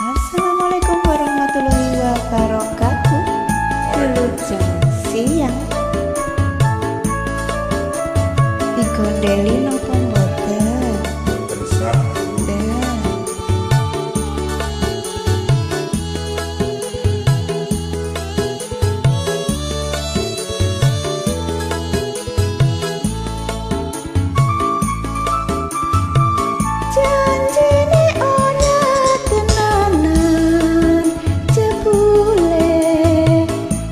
Assalamualaikum warahmatullahi wabarakatuh. Wilujeng siang. Digondeli napa mboten? Mboten sah. Janjine ora tenanan, jebule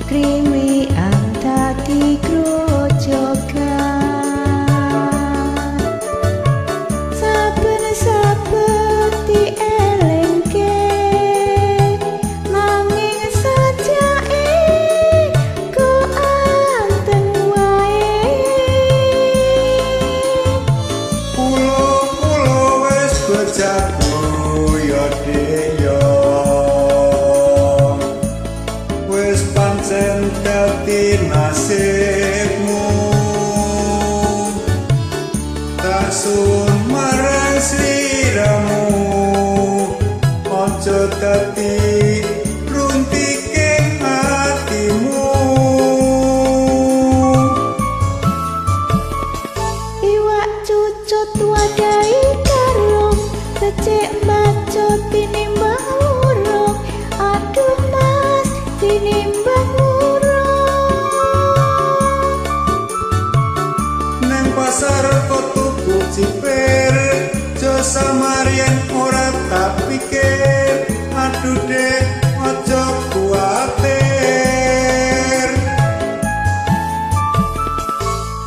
krimian dadi grojogan. Saben-saben dielingke, nanging sajake kok anteng wae. Kulo-kulo wis bejago ya Dik ya, wis pancen dadi nasibmu. Tak sun marang sliramu, aja dadi runtike atimu. Iwak cucut wadai karung, becik bacot tinimbang urung. Aduh mas, tinimbang urung. Neng pasar kok tuku cipir, jo samarien ora tak pikir. Aduh Dek, aja kuwatir.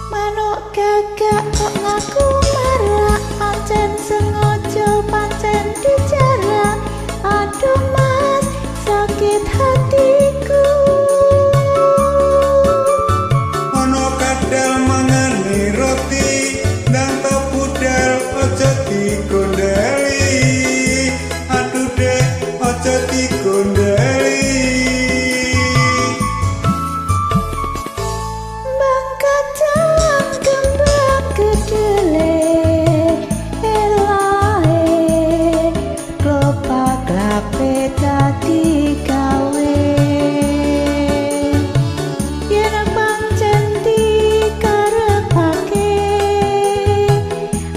Manuk gagak kok ngaku marak, pancen sengaja pancen dijarak. Aduh mas, sakit hatiku. Ono kadal mangani roti, ndang to budal aja digondeli. Aduh Dek, aja digondeli. Kembang kacang kembang kedele, elahe klopak klape dadi gawe. Yen pancen dikarepake,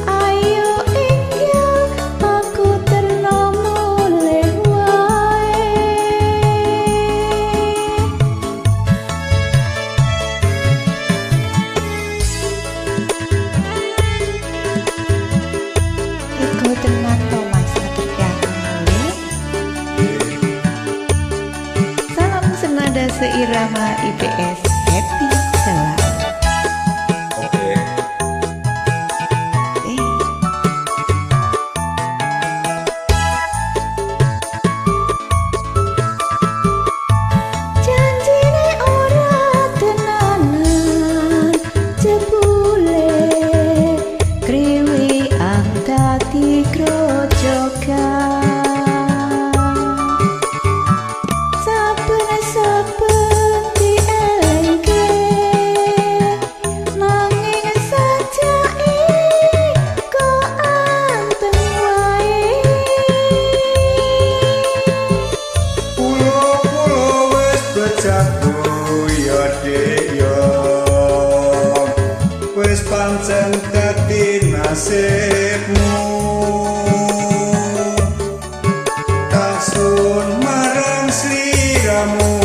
ayo enggal aku terno mulih wae. Iku tenan to Mas, ngeterke aku mulih. Salam senada seirama IPS, happy selalu. Oke. Eh. Janjine ora tenanan, jebule kriwikan dadi grojogan. Saben-saben dielingke, nanging sajake kok anteng wae. Kulo-kulo wis bejago ya Dik ya, wis pancen dadi nasibmu. Tak sun marang sliramu,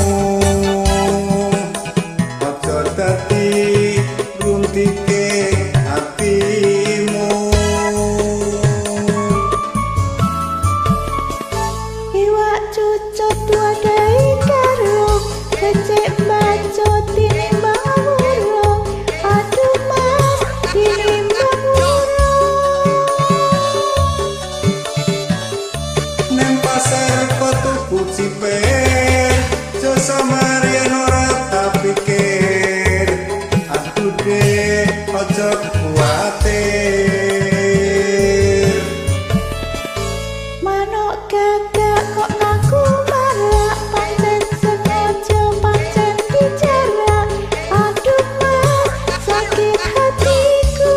aja dadi runtike atimu. Iwak cucut wadai karung, becik bacot tinimbang urung. Aduh mas, tinimbang urung. Neng pasar kok tuku cipir, jo samarien ora tak pikir. Aduh Dek, aja kuwatir. Manuk gagak kok ngaku marak, pancen sengaja pancen dijarak. Aduh mas, sakit hatiku.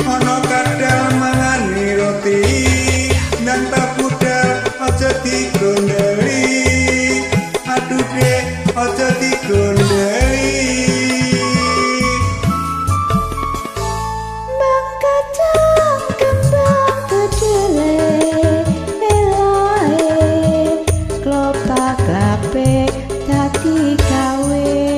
Ono kadal mangani roti. Aja digondeli. Kembang kacang kembang kedele elae, klopak klapek dadi gawe.